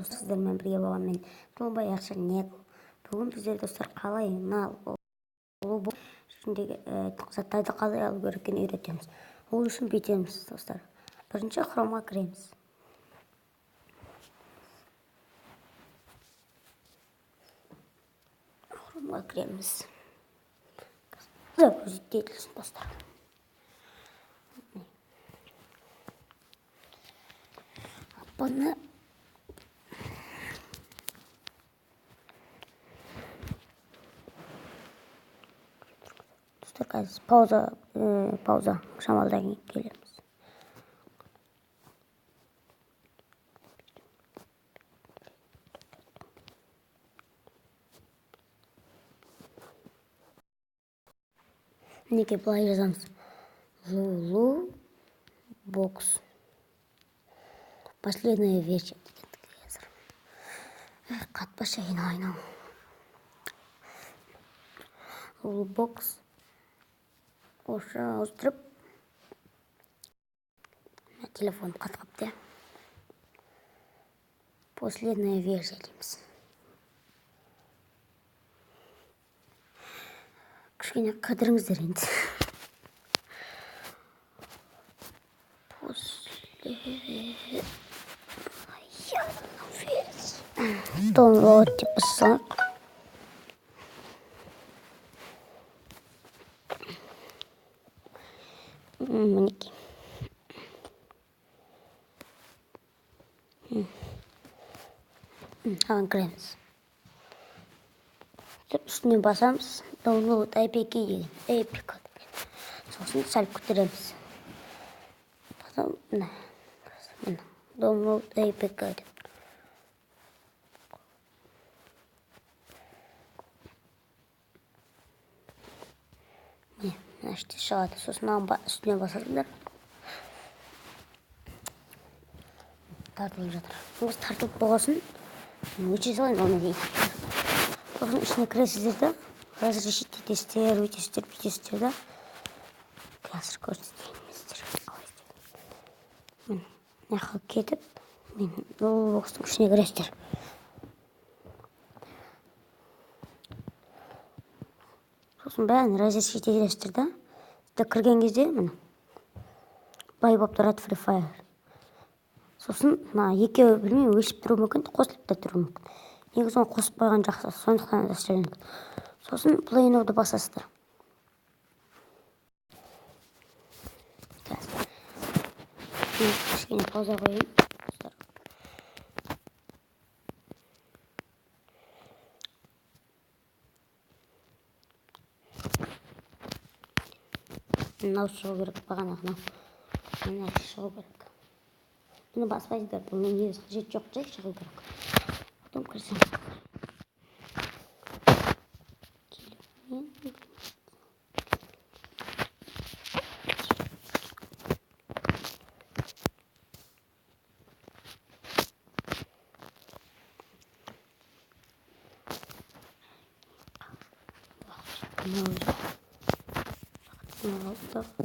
Сіздермен бірге болған мен, Толбай Аршын. Бүгін біздер, достар, қалай мына ішіндегі заттарды қалай алу керек екенін үйретеміз. Ол үшін бүйтеміз, достар. Бірінші Хромға кіреміз. Хромға кіреміз. Загрузить етілсін, достар. Бұны достар, қазір пауза, шамалыдан кейін келеміз. Мінекей, былай жазамыз: Лулу бокс последняя версия деген. Қазір қатпашы, айналайын ау. Лулу бокс орысша ауыстырып, телефон қатып қалыпты. Последняя версия дейміз. Кішкене кідіріңіздер енді. После download деп бассақ, мінекей, оған кіреміз. Үстіне басамыз, download APK деген, APK деген. Сосын сәл күттіреміз. Потом мына, мына download APK деп. Міне, мына жерде шығады. Сосын мынаның үстіне басасыңдар. Тартылып жатыр. Осы тартылып болғасын өшіре салайын оны дейін. Сосын ішіне кіресіздер да, разрешить етесіздер, өйтесіздер, бүйтесіздер да. Қазір көрсетейін мен сіздерге қалай істеуді. Міне, мына жаққа кетіп, мен бокстың ішіне кіресіздер. Сосын бәрін разрешить етесіздер да. Сіздер кірген кезде, міне, былай болып тұрады Free Fire. Сосын мына екеуі, білмеймін, өшіп тұруы мүмкін, қосылып та тұруы мүмкін. Негізі оны қосып қойған жақсы, сондықтан да істелінеді. Сосын Play Now-ды басасыздар. Қазір мен кішкене пауза қояйын, достар. Мынау шығу керек, бағанағы мынау, мына шығу керек. Бұны баспайсыздар, бұның негізі қажеті жоқ, жай шығу керек. Потом кірсем, телефонмен. Мынау алды.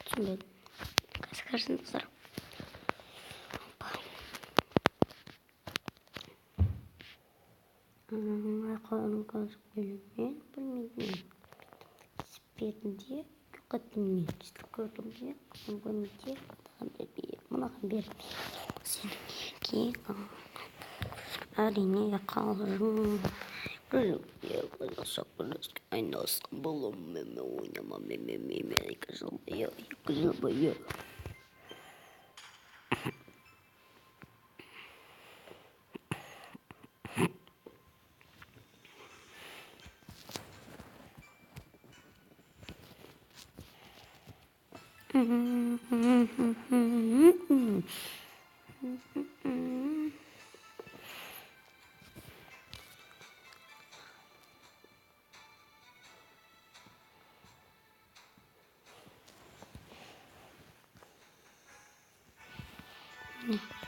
Түсінбедім. Қазір кірсін, достар. Мен білмеймін, бетінде бөлмеде мынаған беріп сен. Әрине, қалжың. Айналысқан балам, ойнама мен 2 жыл бойы, 2 жыл бойы.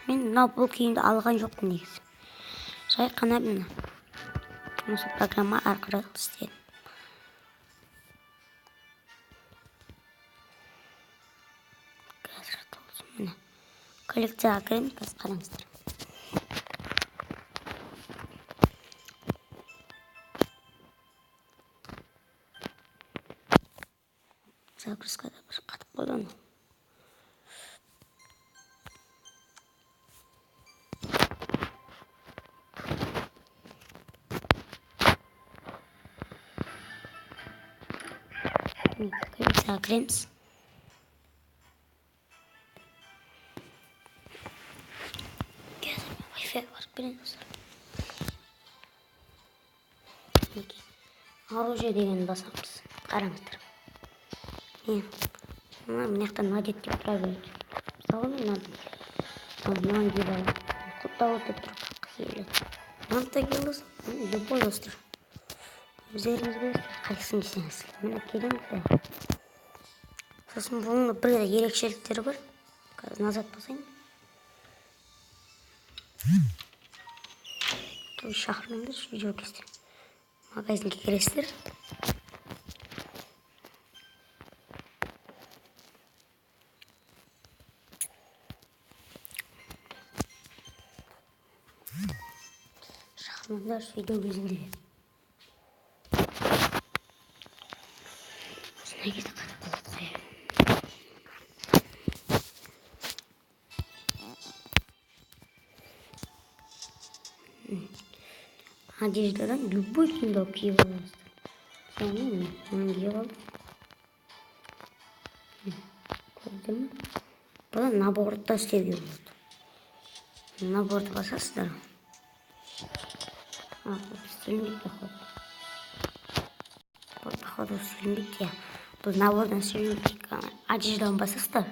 Мен мынау бұл киімді алған жоқпын негізі, жай қана мына осы программа арқылы істедім. Коллекцияға кіремін қазір, қараңыздар. Загрузкада бір қатып қалды анау. Коллекцияға кіреміз. Қазір мен Wi-Fi барып келейін, достар. Мінекей, оружие деген басамыз. Қараңыздар, міне, мына жақтан надеть деп тұра береді. Мысалы, мен мынаны киіп аламын. Құттау деп тұр, келеді. Мынаны да киіп аласың, любой, достар, өздеріңіз білесіздер қайсысын кисеңіз. Міне, келеміз де, сосын бұның бір ерекшеліктері бар. Қазір назад басайын. Той, шақырмаңдаршы видео кезде. Магазинге кіресіздер. Шақырмаңдаршы видео кезінде. Осындай кезде қатып қалады ғой. Одеждадан любой киімді алып киіп аласыздар. Мысалы, мен мынаны киіп алдым, көрдіңдер ме? Бұны наборда істеуге болады. Наборды басасыздар. А, бұл істелінбейді, походу. Бұл, походу, істелінбейді, иә. Бұл набордан істелінбейді, тек қана одеждадан басасыздар.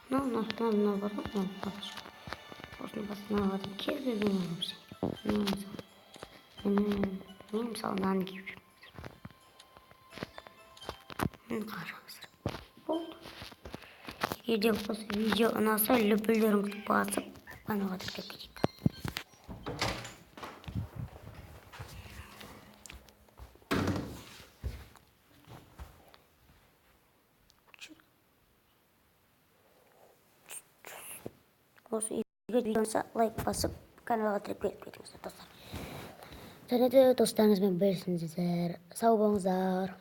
Мынау, мынау, мынау, мынау бар ғой, мынау папочка. Осыны басып, мыналардан кез келген алып, мысалы, мен, мысалы, мынаны киіп жүрмін. Міне, қараңыздар, болды. Егер де осы видео ұнаса, лүпілдеріңізді басып, каналға тіркеліп кетейік. Осы егер видео ұнаса, лайк басып, каналға тіркеліп кетіңіздер, достар, және де достарыңызбен бөлісіңіздер. Сау болыңыздар.